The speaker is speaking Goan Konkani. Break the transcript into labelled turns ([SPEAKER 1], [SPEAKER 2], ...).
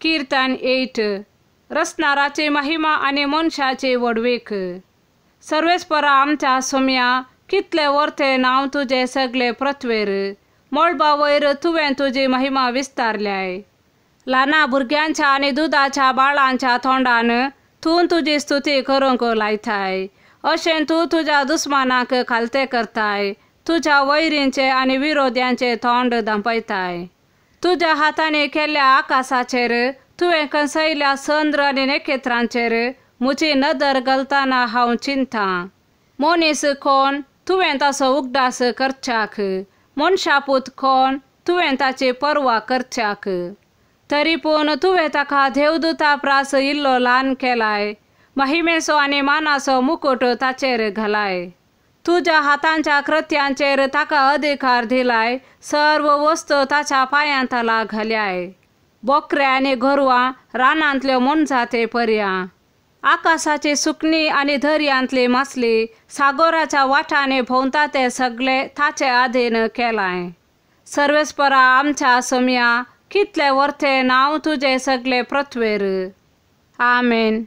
[SPEAKER 1] कीर्तन 8. रसणाराची महिमा आनी मनशाची व्हडवीक. सर्वेस्परा आमच्या सोम्या, कितले वर्ते नांव तुजें सगळे पृथ्वेर. मळबा वयर तुवें तुजी महिमा विस्तारल्याय. ल्हाना भुरग्यांच्या आनी दुदाच्या बाळांच्या तोंडान तूं तुजी स्तुती करूंक लायताय. अशें तूं तुज्या दुस्मानाक खालते करताय, तुज्या वैरींचे आनी विरोध्यांचे तोंड धांपयताय. तुज्या हातांनी केल्ल्या आकाशाचेर, तुवें कंसयल्या चंद्र आनी नखेत्रांचेर म्हजी नदर घालतना हांव चिंता. मनीस कोण तुवें ताचो उगडास करच्याक, मनशापूत कोण तुवें ताची पर्वा करच्याक. तरी पूण तुवें ताका देवदूता प्रास इल्लो ल्हान केलाय, महिमेचो आनी मानाचो मुकुट ताचेर घालाय. तुज्या हातांच्या कृत्यांचेर ताका अधिकार दिलाय, सर्व वस्तू ताच्या पांयां तला घाल्याय. बोकरे आनी गोरवां रानांतल्यो मोनजाती पर्या, आकाशाची सुकणी आनी दर्यांतली मासली, सागोराच्या वाटांनी भोंवता ते सगळे ताचे आधीन केलाय. सर्वेस्परा आमच्या सोम्या, कितले वर्ते नांव तुजें सगळे पृथ्वेर. आमेन.